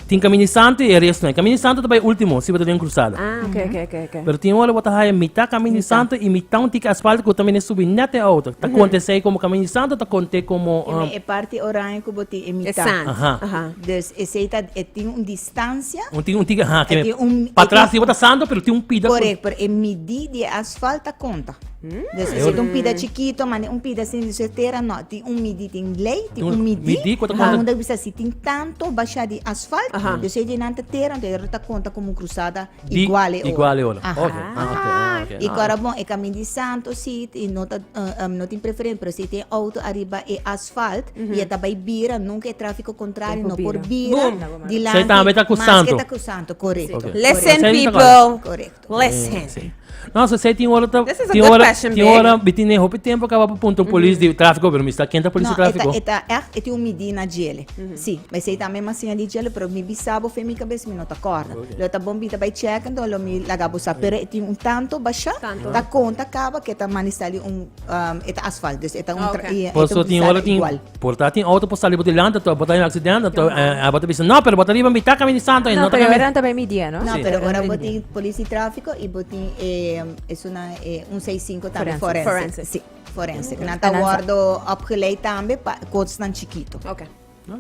Tin Camino Santo y e resto. Camino Santo ta bay ultimo, si bo ta den cruzada. Ah, ok, ok, ok, ok. Pero tin ora bo ta haya mitad Camino Santo y mitad un tiki asfalto cu ta mene subi net e auto. Ta conta esey como Camino Santo, ta conte como... E e parti oranje cu bo tin e E mitad. sand. Aha. Aha. Dus esey ta, e tin un distancia. Un tiki, un tiki, aha. E tin un- Pa e atras tin- si bo ta santo, pero tin un pida. Correct, pero e midi di e asfalt ta conta. Dus esey ta un pida chikito, mane un pida sin di tera, no. Tin un midi, tin ley, tin un midi. Midi cu ta conta. Unda bisa si tin tanto basha di asfalt, dus e di nan ta tera, anto e ta conta como un cruzada Di igual e ora. Igual e ora. Aha. Ok, ah, ok, ah, ok. Y cora bon, e camin di Santo si, y no ta, no tin preferencia, pero si tin auto ariba e asfalt, y e ta bay bira, nunca e trafico contrario no por bira Boom. dilanti, Esey tambe ta cu maske Santo. ta cu Santo, correcto. Ok. Listen, Esey ta people. Correcto. Listen. Sí. No, so sei tin ora ta This is a tin good ora question, tin babe. ora mi tin hopi tempo kaba pa punta un polis di tráfico, pero mi sa ken ta polis No, di tráfico. e ta, e ta echt, e tin un midí na djele. Sí, ma esei tambe mas siña di djele, pero mi bisa bo fe mi kabes mi no ta kòrda. Lo ta bon bita bai chèk, enton lo mi laga bo sa. Pero e tin un tanto bashá, Tanto. ta konta kaba ke ta mani sali un, e ta asfalt, dus e ta un tra, Ok. i e ta Por eso un tin cruzada ora tin igual. Por ta tin auto por sali bo dilanti, anto bo ta den accidente, anto bo ta bisa, no, pero bo ta riba mitad caminda di Santo, y No, no ta pero caminda. ora tambe mi dia, no? No, Sí. pero ora bo tin polis di tráfico y bo tin es una un seis cinco tambe Forense. forense. Forense. Sí, forense. Nan ta Anansa. wordo opgeleid tambe pa cosnan chikito. Ok.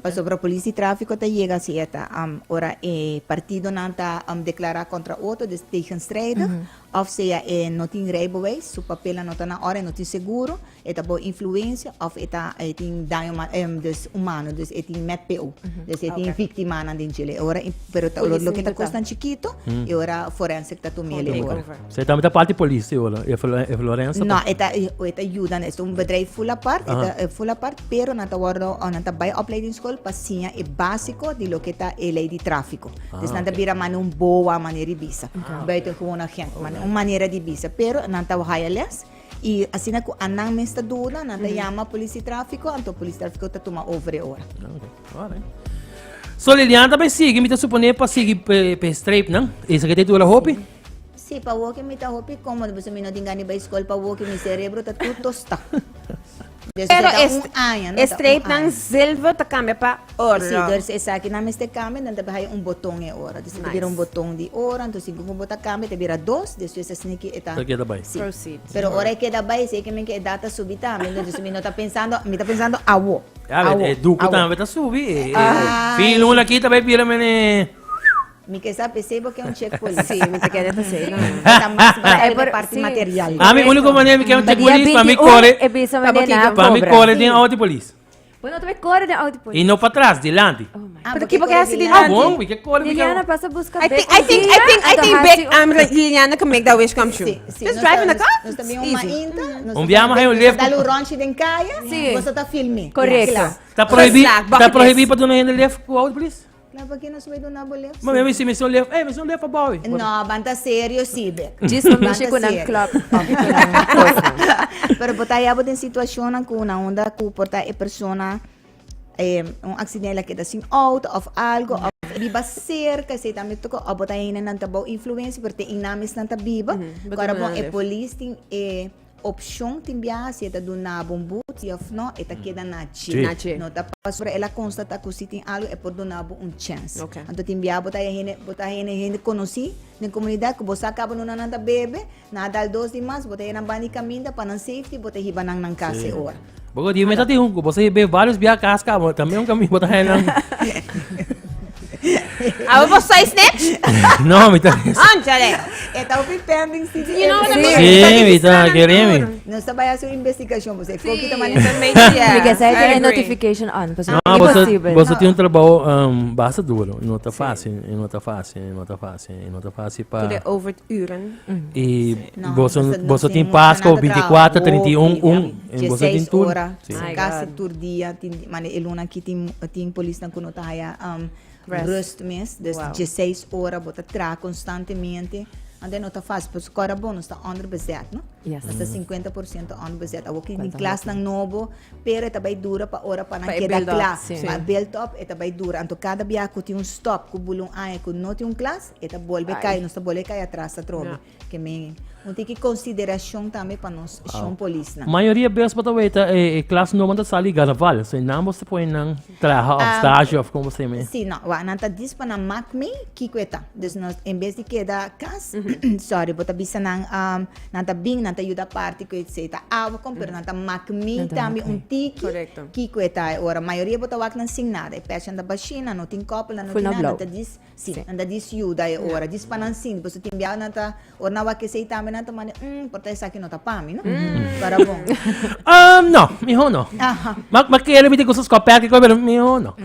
Pasobra polis di tráfico ta yega si e ta ora e partidonan ta declara contra otro, dus tegenstrijdig, of sea e no tin rijbewijs, su papelnan no ta na orde, e no tin seguro, E ta bo influencia of e ta e tin daño ma dus humano, dus e tin met PO. Dus e tin victimanan den djele. E ora pero ta Polis loke ta ta. cosnan chikito, e ora forensic ta tuma ele ora. Esei tambe ta parti polis e ora, e e Florenza. No, e ta e ta yuda, e ta un bedrijf full apart, e ta full apart, pero nan ta wordo nan ta bai opleidingsschool pa siña e basico di loke ta e ley di trafico. Dus nan ta bira mane un boa manera di bisa, buitengewoon agent, mane un manera di bisa, pero nan ta haya les. I asina ku anan mes ta duda, nan ta yama polis di tráfiko, anto polis di tráfiko ta tuma over e ora. Ok, alright. So Liliana ta bai sigui, mi ta suponé pa sigui p'e streepnan. Esaki ta dura hopi? Sí, pa woki mi ta hopi kómodo, pasobra mi no tin gana di bai skol pa woki, mi serebro ta tur tostá. Dus Pero ta e un aña, no? e Ta un streepnan aña. zilver ta cambia pa oro. Sí, dus esakinan mester cambia, dan ta haya un boton e ora. Dus ta bira un Nice. boton di ora, entonces si bo ta cambia ta bira dos, despues asina ki e ta. Ta keda bai. Sí. Proceed. Pero ora e keda bai, esei ke men ke e data subi tambe, entonces mi no ta pensando, mi ta pensando awo. Ya, awo, e duku awo. tambe ta subi. E, e, Ai. fin luna aki ta bai bira mene. Mi ke sa p'esei bo ke un check polis. Sí, mi ta kere p'esei no. Ta mas Pa e barato por- e parti sí. material. Ami único manera mi ke un Pa check dia polis pa mi 21 kore, e bisa Pa bo manera kiko. pa mi cobra. kore den auto di polis. Bo no ta bay kore den auto di polis. I no patras, dilanti. Oh my Ah, Pero bo ki bo ke ke hasi kore dilanti? Ah, bon, mi ke kore, mi ke. Liliana pasa busca I bek think I un think I dia, think I anto think hasi big un- Liliana can make that wish come true. Sí, sí. Just Nos drive in ta- the car. Nos ta bin It's un easy. mainta. nos Un ta biaha bin- un nos lift. ta dal un ronchi den kaya. Sí. Boso ta filme. Correcto. Kla. Ta prohibí, Geslaagd, ta bucket prohibí list. pa duna hende lift ku auto polis? Claro, por qué no se duna bo lef? Ma mi si mi son lef, eh, mi son lef abou. No, banta serio sí, bek. Djis no mishi ku nan klop of ku nan kosnan. Pero por ta ya bo den situacionnan ku na unda ku por ta e persona eh, un accidente la keda sin auto of algo of biba cerca, esei tambe toko, of bo ta hende nan ta bou influencia, pero te innan mes nan ta biba. Bo Ku ora duna bon e lef. polis tin e Opshon tin biaha si e ta duna bo un but si of no e ta keda na dje. Na dje. No ta pasobra el a konstatá ku si tin algu e por duna bo un chèns. Ok. Anto tin biaha bo ta haya hende bo ta haya hende konosí den komunidat ku bo sa kaba no nan ta bebe, nan a dal dos di mas, bo ta haya nan banda di kaminda pa nan safety bo ta hiba nan nan kas e ora. Bo di meta tin un ku bo sa hib'é varios biaha kas kaba tambe un kaminda bo ta haya nan. Abo bo soy snitch? No, mi ta. Anchale. E ta hopi pending si di You know what I mean? Sí, mi ta kere mi. Nos ta bai hasi un investigashon, bo sa e koki ta Sí, manda. yeah, Mi ke sa I e tene agree. notification on, pasobra No, boso, imposibel. boso tin un trabou um, basta duro. No ta fácil, no ta fácil, no ta fácil, no ta fácil pa... Tur e overuren. Y No, boso, nos boso tin tin mucha Pasco nada 24, traha 31, hopi, 1. En boso tin 16 tur. ora, Sí. My casi God. tur dia, tin, mane e luna aki tin, tin polisnan ku no ta haya um, Rest. rust mes, dus Wow. 16 ora bo ta traha constantemente. Anto e no ta fácil, pasobra kòrda bon, nos ta onderbezet, no? Yes. Nos ta 50% onderbezet. Awor ki Cuenta tin klasnan nobo, pero e ta bai dura pa ora pa nan Pa e keda build up, kla. sí. Pa build up e ta bai dura. Anto kada bia ku tin un stop, ku bula un aña ku no tin un klas, e ta bolbe kai, nos ta bolbe kai atras atrobe. Ja. Ke men un tiki konsiderashon tambe pa nos shon polisnan. Mayoria bes bo ta weta e klas nobo ta sali carnaval. So nan bo ta pone nan traha of stage of como se me. Si, no. Wak, nan ta dis pa nan mak mee kiko e ta. Dus nos en bes di keda kas, sorry, bo ta bisa nan, nan ta bin, nan ta yuda parti ku e ta awa kon, pero nan ta mak mee tambe un tiki kiko e ta e ora. Mayoria bo ta wak nan sin nada. E pèsnan ta bashí, nan no tin kòpel, nan no tin nada, nan ta dis. Sí, nan ta dis yuda e ora, dis pa nan sinti, pasobra tin biaha nan ta, ora nan wak esei tambe nan ta manda, mm, por ta esaki no ta pa mi, no? Para bon. Um, no, miho no. Aha. Ma, ma kere mi tin ku su skopet ki koi, pero miho no.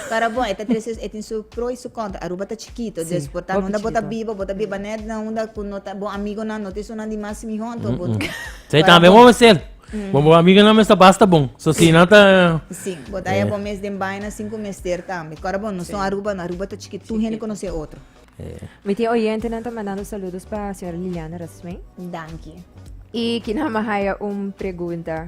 Para bon, e ta trese, e tin su pro i su kontra. Aruba ta chikito, dus por ta hopi unda bo ta chikito. biba, bo ta biba net na unda ku no ta, bo amigonan no ta esunnan di mas miho, anto bo. Sei Para tambe bon. bo mester. Bo bo amigonan mester basta bon. So si nan ta. Sí, bo ta haya bo mes den baina sin ku mester tambe. Kòrda bo, nos no Aruba, no Aruba ta chikito, tur hende konosé otro. Mi tin oyentenan ta mandando saludos pa señora Liliana Rasmijn. Danki. I kina mi haya un pregunta.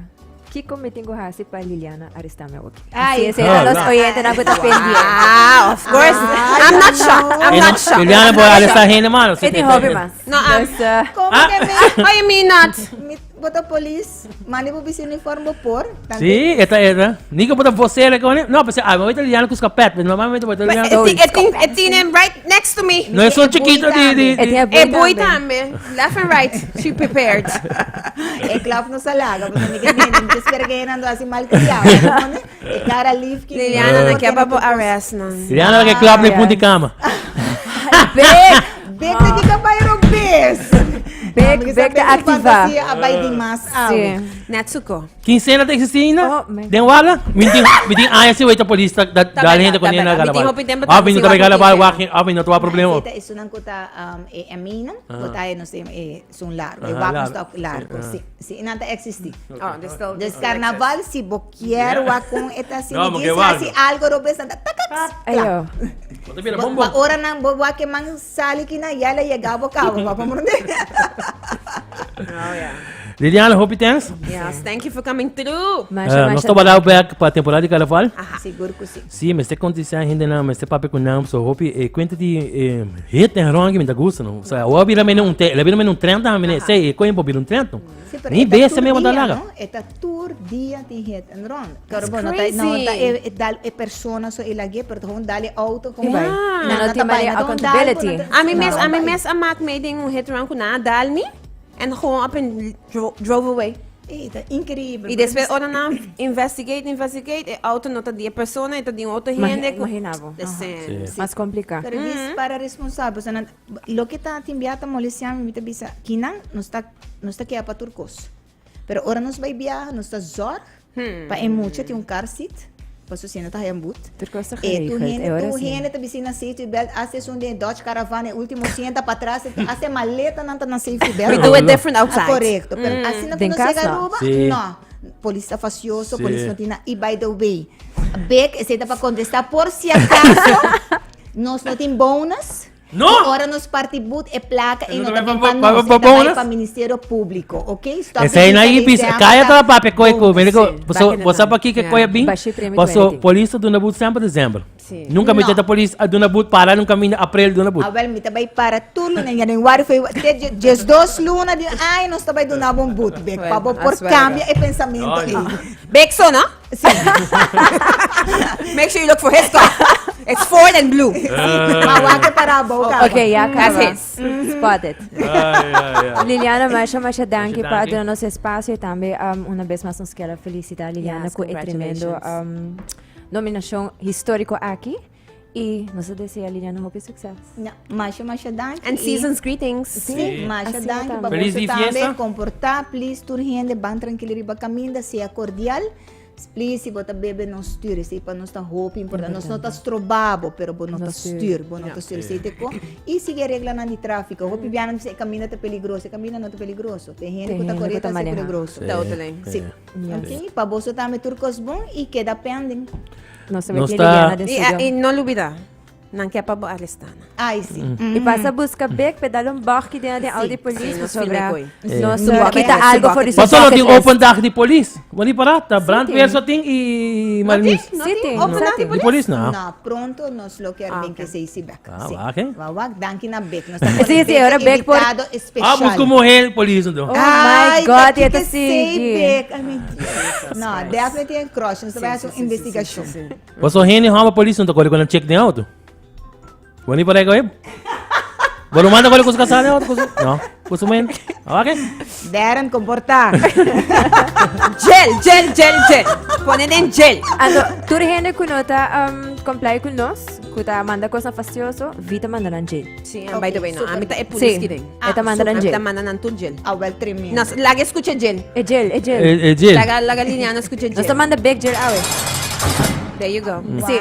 Kiko mi tin ku hasi pa Liliana arestá mi awoki? Ay. Así es, e ta los Ah, oyentenan ku ta pendiente. Ah, of course. I'm not shocked. I'm not shocked. Liliana por arestá hende malo. E tin hopi mas. No, Dus, eh, Komo Ah. ke mi, How you mean not? mi bo ta polis, manda bo bisti uniform bo por. Tanto Sí, esta era. Ni que bota vocera con No, pues ah, me voy italiano con scopet, pero normalmente voy But italiano. it, it, it, it tin him right next to me. No es un chiquito di di. E tin e E boy boy tambe. tambe. Left and right. She prepared. E klap no salaga, porque mi ke mende, mi ke spera ke nan do así mal criado. E cara lief ki Liliana na ke pa bo arrest nan. Liliana que klap ni punti cama. Big! Big ta di kapay robes. Big, big ta activa. A bai di mas awe. Sí. Netsuko. Quincena ta existi ainda? Oh, my Den wala? Mi tin, mi tin aña si waita polis ta da Ta dal berdad, hende ta con nena berdad. Mi tin gala hopi tempo Ah, ta mi no si ta wak gala quincena. wak, ah, mi no ta problema. Esta es una kuta um, e amina, kuta e no sé, e sun largo, e Aha, wak largo. no sta largo. Sí, Sí, sí, nan ta existi. Oh, they still, Dus they still carnaval, si bo kier wak con eta si No, mi porque dice wak. así algo robes, nan ta takats. Ayo. Bo ta bira Bo, bonbon. ba ora nan bo wak e man sali ki na ya la llega bo cabo, ba pomrunde. exist. Oh, yeah. Liliana, hopi thanks. Yes, thank you for coming through. Masha, Eh, nos masha ta wada back pa temporada di carnaval. Sigur ku si. Sí, mester contestar hende nan, mester papia ku nan, so hopi eh, cuenta di eh, hit en rond mi ta gusta no. So, awor bira mene un te, la bira mene un 30, mene, sei, e coin po bira un 30. Sí, pero Ni e ta bese tur me bota dia, laga. no? E ta tur dia tin hit and run. Claro, That's bo, no ta, no ta crazy. e, e dal e persona so e lag'é, pero ta gewoon dal e auto gewoon. bai. Na, No na tin ta bai, manera na ta gewoon dal, bo, na accountability. ta- A mi mes, No. a mi mes a maak mee den un hit run ku nan a dal mi en gewoon up and dro drove away. E ta increíbel. Y despues ora nan investigate, investigate, e auto no ta di e persona, e ta di un otro hende. ku- Imagina bo. Listen. Sí. Mas complica. Pero dis para responsabel. Pasobra nan, loke ta tin bia ta molestia mi, mi ta bisa, kinan nos ta, nos ta keda pa tur kos. Pero ora nos bai biaha, nos ta zorg pa e mucha tin un car seat, pasobra si no ta haya un boot. Tur kos ta E tur geregeld, hende, e ora tur sí. hende ta bisti na safety belt, hasta esun den e Dodge Caravan, e ultimo sienta patras, hasta e maletanan ta na safety belt. We do it different Ah, outside. Correcto, pero asina ku Den nos cas yega no. Aruba, Sí. no. Polis ta fastioso, Sí. polis no tin na. Y by the way, Bek, esei ta pa contesta por si acaso nos no tin bonus. No! Y ora nos parti boet e placa y No no ta ta bai bin pa pa- nos, pa- pa e ta bai bonus? pa Ministerio Publico, ok? Stop Esei di na bisa i bisa, dezembro kaya ta ta papia koi ku, bonus. mira ku, Sí, so, back in the bo sa time. pa kiko Yeah. koi a bin? Bashi premi Paso 20. polis ta duna boet semper dezembro. Sí. Nunca mi No. teta polis a duna boet para nunca mi april duna boet. Ah, wel, mi ta bai para tur luna en januari, februari, te 12 luna di aña nos ta bai duna bo un boet, bek, Wel, pa bo por as wel. cambia e pensamento No, ei. no. Bek so, no? Sí. Make sure you look for his car. It's Ford and blue. Ma wak e para abou kaba. Ok, ya That's kaba. his. Spotted. Ai, ai, ai. Liliana, masha, masha danki pa danki. duna nos espacio y tambe um, una vez mas nos kier felicita Liliana Yes, cu e tremendo congratulations. um, nominacion historico aki. Y nos ta desea Liliana hopi succes. Ja, masha, masha danki. And season's greetings. Sí, masha Asina danki tambe. pa Feliz boso di tambe. fiesta. Comporta, please, tur hende ban tranquilo riba caminda, sea cordial. Please, si bo ta bebe, no stuur. Esei pa nos ta hopi importante. Nos no ta stroba bo, pero bo no ta stuur. Bo no ta stuur. Esei te ko. Y sigui e reglanan di tráfico. Hopi bianan bisa e caminda ta peligroso. E caminda no ta peligroso. Te hende Te ku ta hende kore ku ta ta hasi maneha. peligroso. Totally. Sí. Ok, pa boso tambe tur kos bon y keda pending. Nos ta Nos meti ta- Liliana den Y, studio. y no lubida. Nan ke pa bo arestá nan. Ai, si. I pasa buska bek pe dal un bòki den den auto di polis Sí, nos pasobra filme koe. nos Su bucket kita list, su algo for bucket di su Paso no bucket tin list. open dag di polis. Bo di para ta brandweer so tin i mariniers. No Sí, tin tin. open dag di Di polis no. No, pronto nos lo kier bin ke sei si bek. Ah, Sí. wak, eh? Wak, wak, danki na Bek. Nos ta pone Sí, sí, Bek ora Bek por- invitado Ah, especial. busca mujer polis anto. Oh my Ay, God, ta e ta kiko sei sigui. Bek. Ay, mi Dios. No, definitely een crush. Nos ta bai haci un investigacion. Paso hende hòmber polis no ta kore ku nan chek den auto. Bo ni por ahí koe? Bo no manda kore ku su kasá den auto? Ku su, no, ku su men. Oké. Darren, comportá. Gel, gel, gel, gel. Pone den gel. Anto, tur hende ku no ta um, comply ku nos, ku ta manda kosnan fastioso, vi ta manda nan jail. Sí, and by the way, no, super. ami ta e polis Sí. ki den. E ta manda nan Ami jail. ta manda nan tur gel. Ah, wel tremendo. Nos, laga escucha gel. E jail, e jail. E, e jail. Laga, laga Liliana escucha Nos ta gel. manda big jail awe. There you go. Sí.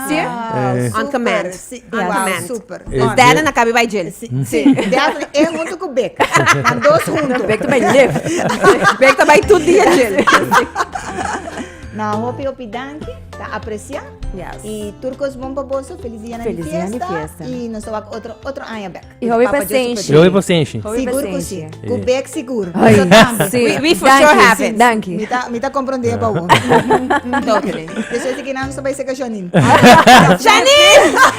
Sí? Eh. On Super, command. Sí, On wow, command. super. Eh, No, Darren a cabe bij gel. Sí, sí. Definitely, e hunto ku Bek. Nan dos hunto. Big ta bij lift. Bek ta bij tur dia gel. No, hopi hopi danki. Ta aprecia. Yes. Y tur cos bon pa boso. Feliz dia na Feliz dia fiesta. di fiesta. Y nos ta wak otro otro aña bek. Y hopi Papa Dios pasenshi. super Yo voy pasenshi. Hopi Sigur ku si. pasenshi. Ku bek sigur. Ay, Eso tambe. sí. We- we for Danki, sure have it. Danki. Mi ta, mi ta comprende pa bo. Totally. Despues di ki nan nos ta bai seka Janine. Janine!